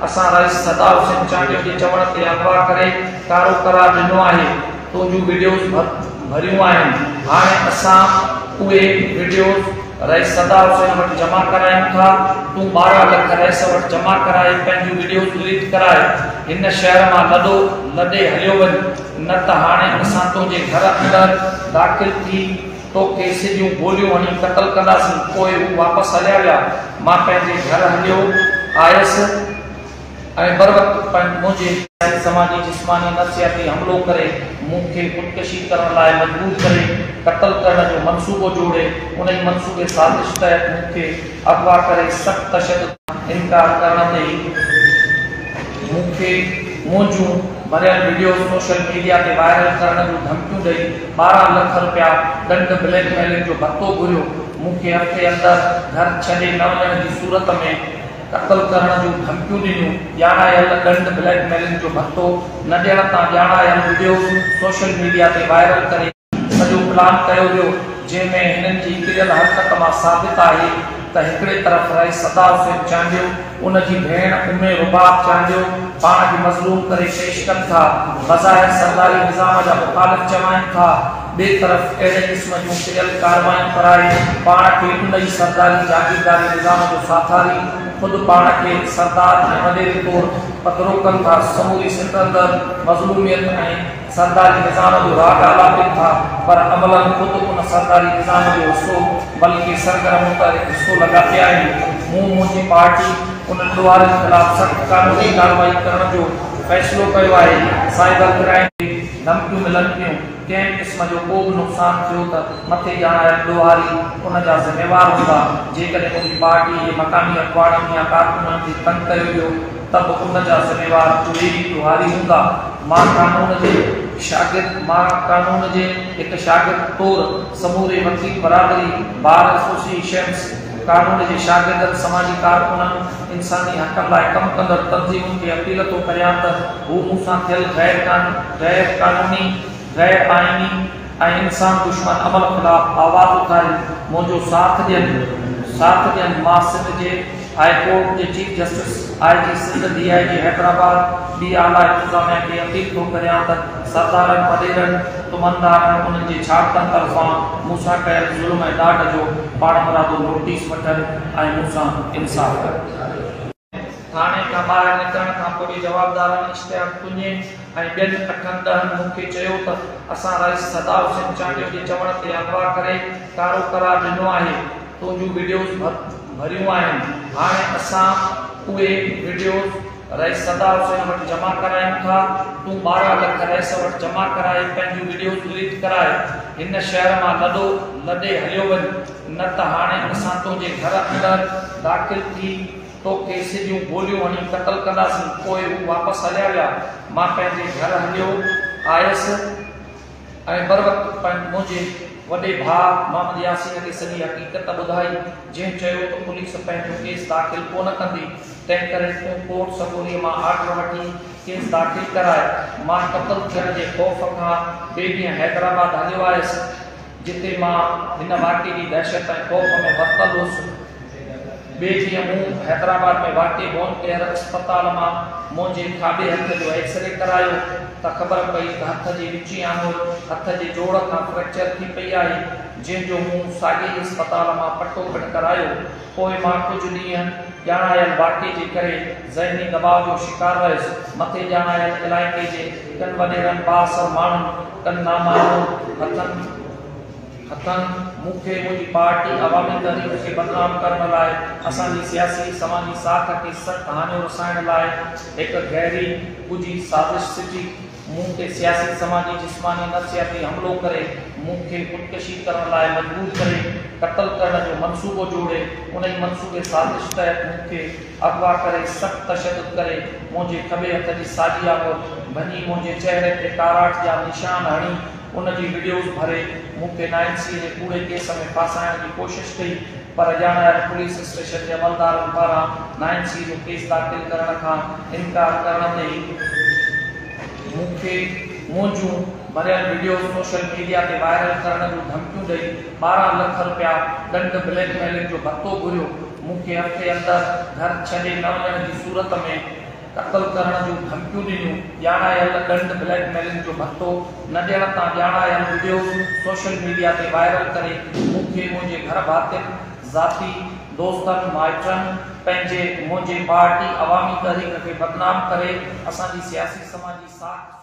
اسان رئيس صدا حسين چانڊيو جي چوڻ تي اغوا ڪري ڪارو قرار ڏنو آهي، تنهنجون وڊيوز ڀريون آهن، هاڻي اسان اهي وڊيوز رئيس صدا حسين وٽ جمع ڪرايون ٿا، تون 12 لک رئيس وٽ جمع ڪرائي پنهنجون وڊيوز ڊليٽ ڪرائي هن شهر مان لڏو لڏي هليو وڃ، نه ته هاڻي اسان تنهنجي گهر اندر داخل ٿي توکي سڌيون گوليون هڻي قتل ڪنداسين. پوء هو واپس هليا ويا. مان پنهنجي گهر هليو آيس ۽ بروقت منهنجي. سماجي، جسماني، نفسياتي حملو ڪري مون کي خودڪشي ڪرڻ لاء مجبور ڪري قتل ڪرڻ جو منصوبو جوڙي انهي منصوبي سازش تحت مون کي اغوا ڪري سخت تشدد کان انڪار ڪرڻ تي مون کي منهنجون ڀريل وڊيوز سوشل ميڊيا تي وائرل ڪرڻ جون ڌمڪيون ڏئي 12 لک رپيا ڏنڊ بليڪ ميلنگ جو ڀتو گهريو، مون کي هفتي اندر گهر ڇڏي نه وڃڻ جي صورت ۾ قتل ڪرڻ جون ڌمڪيون ڏنيون، ڄاڻايل ڏنڊ بليڪ ميلنگ جو ڀتو نه ڏيڻ تان ڄاڻايل وڊيوز سوشل ميڊيا تي وائرل ڪري سڄو پلان ڪيو ويو، جنهن ۾ هنن جي ڪريل حرڪت مان ثابت آهي ته هڪڙي طرف رئيس صدا حسين چانڊيو، ان جي ڀيڻ ام رباب چانڊيو پاڻ کي مظلوم ڪري پيش ڪن ٿا، بظاهر سرداري نظام جا مخالف چوائين ٿا، ٻئي طرف اهڙي قسم جون ڪريل ڪارروايون ڪرائي پاڻ کي ان ئي سرداري جاگيرداري نظام جو ساٿاري خود پاڻ کي سردار ۽ وڏيري طور پڌرو ڪن ٿا، سموري سنڌ اندر مظلوميت ۽. سرداري نظام جو راڳ آلاپين ٿا، پر عملاً خود ان سرداري نظام جو حصو بلڪه سرگرم متحرڪ حصو لڳا پيا آهن. مون منهنجي پارٽي انهن ڏوهارين خلاف سخت قانوني ڪارروائي ڪرڻ جو فيصلو ڪيو آهي. سائبر ڪرائيم جي ڌمڪيون ملن پيون، ڪنهن به قسم جو ڪو به نقصان ٿيو ته مٿي ڄاڻايل ڏوهاري ان جا ذميوار هوندا. جيڪڏهن منهنجي پارٽي جي مقامي اڳواڻن يا ڪارڪنن کي تنگ ڪيو ويو ته به ان جا ذميوار اهي ئي ڏوهاري هوندا. مان قانون جي شاگرد مان قانون جي هڪ شاگرد طور سموري وڪيل برادري، بار ايسوسيئيشنز، قانون جي شاگردن، سماجي ڪارڪنن، انساني حقن لاء ڪم ڪندڙ تنظيمن کي اپيل ٿو ڪريان ته هو مون سان ٿيل غير غير قانوني، غير آئيني ۽ انسان دشمن عمل خلاف آواز اٿارين، منهنجو ساٿ ڏين ساٿ ڏين. مان سنڌ جي هاء ڪورٽ جي chief justice, I G Sindh, D I G Hyderabad, ٻي اعليٰ انتظاميا کي اپيل ٿو ڪريان ته سردارن، وڏيرن، تمندارن، انهن جي ڇاڙتن طرفان مون سان ڪيل ظلم ۽ ڏاڍ جو پاڻمرادو نوٽيس وٺن ۽ مون سان انصاف ڪن. ٿاڻي کان ٻاهر نڪرڻ کان پوء جوابدارن اشتياق تنيي ۽ ٻين اٺن ڏهن مون کي چيو ته اسان رئيس صدا حسين چانڊيو جي چوڻ تي اغوا ڪري ڪارو قرار ڏنو آهي، تنهنجون وڊيوز ڀريون آهن، هاڻي اسان اهي وڊيوز رئيس صدا حسين وٽ جمع ڪرايون ٿا، تون 12 لک رئيس وٽ جمع ڪرائي پنهنجون وڊيوز ڊليٽ ڪرائي هن شهر مان لڏو لڏي هليو وڃ، نه ته هاڻي اسان تنهنجي گهر اندر داخل ٿي توکي سڌيون گوليون هڻي قتل ڪنداسين. پوء هو واپس هليا ويا. مان پنهنجي گهر هليو آيس ۽ بروقت منهنجي وڏي ڀاء محمد ياسين کي سڄي حقيقت ٻڌائي، جنهن چيو ته پوليس پنهنجو ڪيس داخل ڪونه ڪندي، تنهنڪري تون ڪورٽ سڳوريء مان آرڊر وٺي ڪيس داخل ڪراء. مان قتل ٿيڻ جي خوف کان ٻئي ڏينهن حيدرآباد هليو آيس. جتي مان هن واقعي جي دهشت ۽ خوف ۾ ورتل هوس. ٻئي ڏينهن مون حيدرآباد ۾ واقع بون ڪيئر اسپتال مان منهنجي کاٻي هٿ جو ايڪسري ڪرايو ته خبر پئي ته هٿ جي وچين آڱر هٿ جي جوڙ کان فريڪچر ٿي پئي آهي، جنهن جو مون ساڳئي ئي اسپتال مان پٽو پڻ ڪرايو. پوء مان ڪجهه ڏينهن ڄاڻايل واقعي جي ڪري ذهني دٻاء جو شڪار رهيس. مٿي ڄاڻايل علائقي جي ڪن وڏيرن، بااثر ماڻهن، ڪن نامعلوم هٿن هٿن مون کي منهنجي پارٽي عوامي تحريڪ کي بدنام ڪرڻ لاء اسان جي سياسي سماجي ساک کي سخت هاڃو رسائڻ لاء هڪ گهري ڳجهي سازش سٽي مون تي سياسي سماجي جسماني نفسياتي حملو ڪري مون کي خودڪشي ڪرڻ لاء مجبور ڪري قتل ڪرڻ جو منصوبو جوڙي انهي منصوبي سازش تحت مون کي اغوا ڪري سخت تشدد ڪري منهنجي کٻي هٿ جي ساڄي آڱر ڀڃي منهنجي چهري تي ڪاراٺ جا نشان هڻي ان جي وڊيوز ڀري مون کي نائن سي جي ڪوڙي ڪيس ۾ ڦاسائڻ جي ڪوشش ڪئي پر ڄاڻايل پوليس اسٽيشن جي عملدارن پاران نائن سي جو ڪيس داخل ڪرڻ کان انڪار ڪرڻ تي مون کي منهنجون ڀريل وڊيوز سوشل ميڊيا تي وائرل ڪرڻ جون ڌمڪيون ڏئي 12 لک رپيا ڏنڊ بليڪ ميلنگ جو ڀتو گهريو. مون کي هفتي اندر گهر ڇڏي نه وڃڻ جي صورت ۾ قتل ڪرڻ جون ڌمڪيون ڏنيون، ڄاڻايل ڏنڊ بليڪ ميلنگ جو ڀتو نه ڏيڻ تان ڄاڻايل وڊيوز سوشل ميڊيا تي وائرل ڪري مون کي منهنجي گهر ڀاتين، ذاتي دوستن، مائٽن، پنهنجي منهنجي پارٽي عوامي تحريڪ کي بدنام ڪري اسان جي سياسي سماجي ساک.